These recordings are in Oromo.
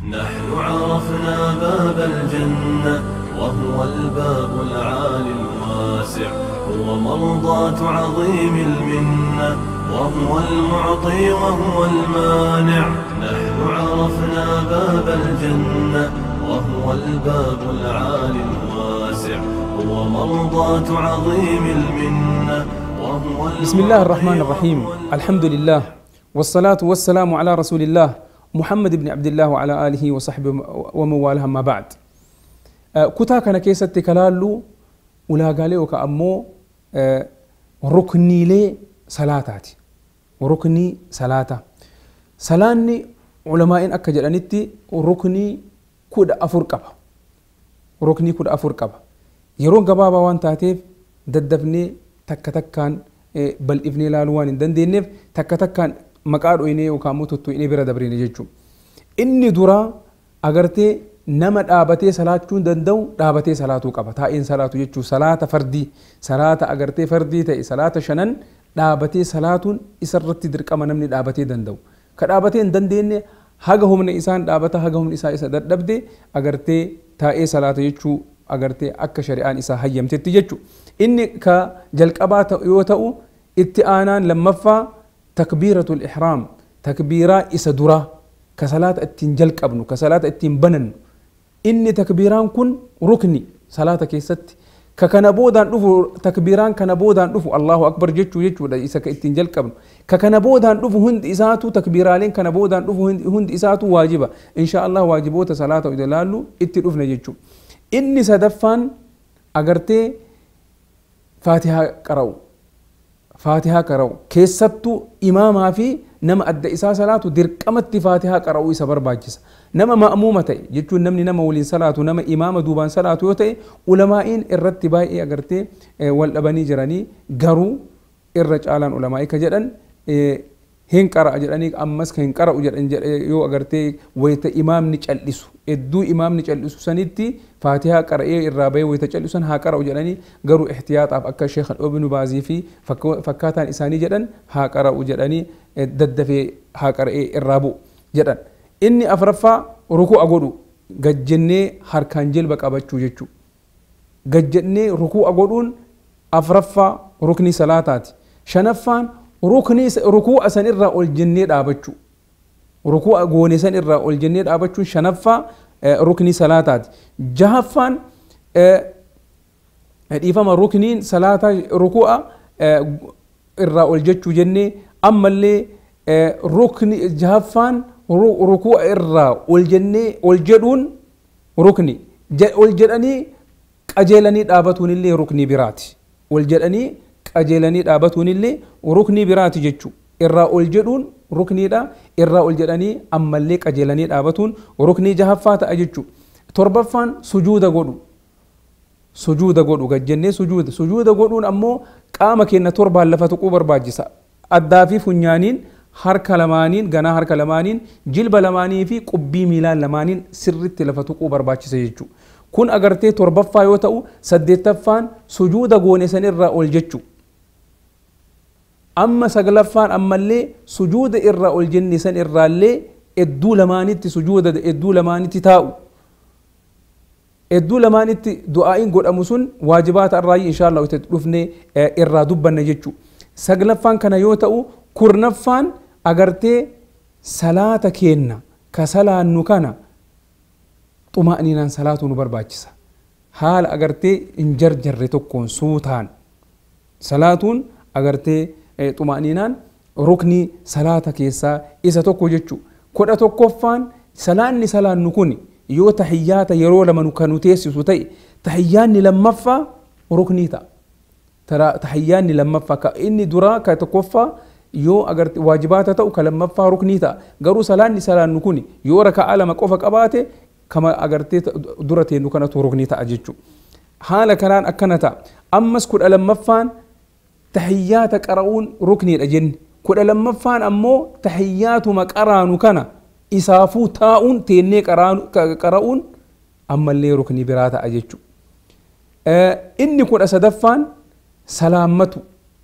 نحن عرفنا باب الجنة وهو الباب العالي الواسع، هو مرضاة عظيم المنة، وهو المعطي وهو المانع. نحن عرفنا باب الجنة وهو الباب العالي الواسع، هو مرضاة عظيم المنة، وهو بسم الله الرحمن الرحيم. الحمد لله والصلاة والسلام على رسول الله محمد بن عبد الله وعلى آله وصحبه ومن والاه، ما بعد. Kutaa kana keessatti kalaallu ulaagaalee yookaan ammoo rukniilee salaataati. Ruknii salaataa. Salaanni ulamaa'in akka jedhanitti ruknii 14 qaba. Ruknii 14 qaba. Yeroo gabaabaa waan taateef daddafnee takka takkaan bal'ifnee ilaaluu waan hin dandeenyeef takka takkaan maqaa dhoynee yookaan ammoo tuttuqnee bira dabrine jechuudha. Inni duraa agartee nama dhaabatee salaachuu danda'u dhaabatee salaatuu qaba. Taa'een salaatu jechuun salaata fardii, salaata agartee fardii ta'e salaata shanan dhaabatee salaatuun isarratti dirqama namni dhaabatee danda'u. Ka dhaabatee hin dandeenye haga humna isaan dhaabata, haga humni isaa isa dadhabde agartee taa'ee salaata jechuu agartee akka shari'aan isaa hayyamtetti jechuudha. Inni ka jalqabaa yoo ta'u itti aanaan lammaffaa takbiiratul ihraam, takbiiraa isa duraa ka salaata ittiin jalqabnu, ka salaata ittiin banannu. Inni takbiiraan kun rukni salaata keessatti. Ka kana boodaan dhufu takbiiraan kana boodaan dhufu Allahu akbar jechuu jechuudha isa ka ittiin jalqabnu. Ka kana boodaan dhufu hundi isaatu takbiiraaleen kana boodaan dhufu hundi isaatu waajiba. Insha Allah waajiboota salaata ilaallu itti dhufna jechuudha. Inni sadaffaan agartee Faatihaa qara'u. Faatihaa qara'u keessattuu imaamaa fi nama adda isaa salaatu dirqamatti Faatihaa qara'uu isa barbaachisa. Nama ma'muuma ta'e jechuun namni nama waliin salaatu, nama imaama duubaan salaatu yoo ta'e ulamaa'iin irratti baay'ee agartee wal dhabanii jiranii, garuu irra caalaan ulamaa'ii ka jedhan hin qara'a jedhanii, ammas kan hin qara'u jedhan yoo agartee wayita imaamni cal'isu, hedduu imaamni cal'isu sanitti Faatihaa qara'ee irraa bahee wayita cal'isu san haa qara'u jedhanii, garuu ihtiyaaxaaf akka Sheekh Ibnu Baazii fi fakkaataan isaanii jedhan haa qara'u jedhanii daddafee haa qara'ee irraa bu'u jedhan. Inni afraffaa ruku'a godhu, gajjennee harkaan jilba qabachuu jechuu. Gajjennee ruku'a godhuun afraffaa ruknii salaataati. Shanaffaan ruknii ruku'a san irraa ol jennee dhaabachuu. Ruku'a goone san irraa ol jennee dhaabachuun shanaffaa ruknii salaataati. Jahaffaan dhiifama rukniin salaataa ruku'a irraa ol jechuu jennee, ammallee rukni jahaffaan ruku'a irraa ol jennee ol jedhuun rukni. Ol jedhanii qajeelanii dhaabatuun illee ruknii biraati. Ol jedhanii qajeelanii dhaabatuun illee ruknii biraati jechuu. Irraa ol jedhuun rukniidha. Irraa ol jedhanii ammallee qajeelanii dhaabatuun ruknii jahaffaa ta'a jechuu. Torbaffaan sujuuda godhu. Sujuuda godhu gajjennee sujuuda. Sujuuda godhuun ammoo qaama keenya torbaan lafa tuquu barbaachisa. Addaa fi funyaaniin, harka lamaaniin, ganaa harka lamaaniin, jilba lamaanii fi qubbii miilaan lamaaniin sirritti lafa tuquu barbaachisa jechuu. Kun agartee torbaffaa yoo ta'u, saddeettaffaan sujuuda goone san irraa ol jechuu. Amma saglaffaan ammallee sujuuda irraa ol jenne san irraallee hedduu lamaanitti sujuuda hedduu lamaanitti taa'u. Hedduu lamaanitti du'aa'iin godhamu sun waajibaata irraayi insha Allah itti dhufnee irraa dubbanna jechuu. Saglaffaan kana yoo ta'u, kurnaffaan agartee salaata keenna ka salaannu kana xuma'niinaan salaatu nu barbaachisa. Haala agartee hin jarjarre tokkoon suutaan salaatuun agartee xuma'niinaan ruknii salaata keessaa isa tokko jechuu. 11ffaan salaanni salaannu kun yoo tahiyyaata yeroo lama kan nu teessisu ta'e tahiyyaanni lammaffaa ruknii ta'a. Tahiyyaanni lammaffaa ka inni duraa ka tokkoffaa yoo agarte waajibaata ta'u ka lammaffaa ruknii ta'a. Garuu salaanni salaannu kun yoo raka'aa lama qofa qabaate kama agartee dura teennu kanatu ruknii ta'a jechuu. Haala kanaan akkana ta'a. Ammas 12ffaan tahiyyaata qara'uun rukniidha jenne. 12ffaan ammoo tahiyyaatuma qaraanu kana isaafuu taa'uun teennee qara'uun ammallee ruknii biraa ta'a jechuu. Inni 13ffaan salaammatu,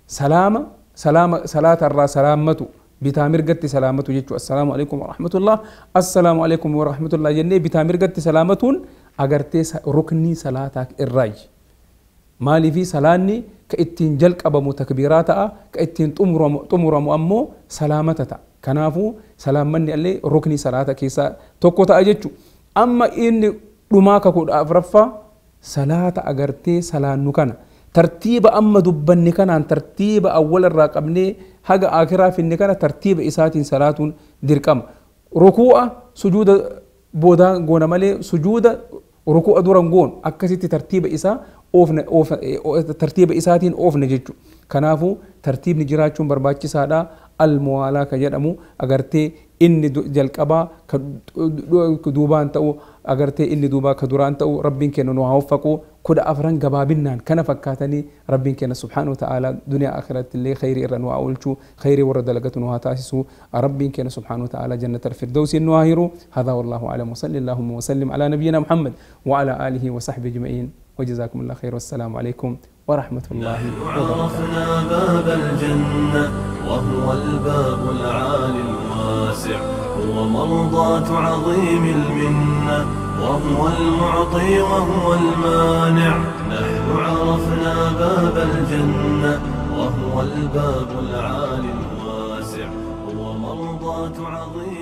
salaama, salaama, salaata irraa salaammatu. Bitaa mirgatti salaamatu jechuu. Assalaamu alaikum warahmatullah, assalaamu alaikum warahmatullah jennee bitaa mirgatti salaamatuun agartee ruknii salaataa irraayi. Maaliifi salaanni ka ittiin jalqabamu takbiiraa ta'a, ka ittiin xumuramu ammoo salaamata ta'a. Kanaafuu salaammanni illee ruknii salaata keessaa tokko ta'a jechuu. Amma inni dhumaa ka 14ffaa salaata agartee salaannu kana tartiiba amma dubbanne kanaan, tartiiba awwala irraa qabnee haga akiraa finne kana tartiiba isaatiin salaatuun dirqama. Rukuu'a sujuuda boodaa goona malee sujuuda rukuu'a duran goonu. Akkasitti tartiiba isaa oofna, tartiiba isaatiin oofna jechuudha. Kanaafuu tartiibni jiraachuun barbaachisaadha. Almuwaalaa ka jedhamu agartee inni jalqabaa ka duubaan ta'u, agartee inni duubaa ka duraan ta'u. Rabbiin keenya nu haa waffaqu. 14 gabaabinnaan kana fakkaatanii. Rabbiin keenya subhaanahu wa ta'ala duniyaa akhiratti illee khayrii irra nu haa oolchu, khayrii warra dalagatu nu haa taasisu. Rabbiin keenya subhaanahu wa ta'ala jannata alfirdawsi nu haa hiru. هذا والله أعلم، وصلى اللهم وسلم على نبينا محمد وعلى آله وصحبه أجمعين، وجزاكم الله خير، والسلام عليكم ورحمة الله وبركاته. عرفنا باب الجنة وهو الباب العالي الواسع، هو مرضاة عظيم المنة، وهو المعطي وهو المانع. نحن عرفنا باب الجنة وهو الباب العالي الواسع، هو مرضاة عظيم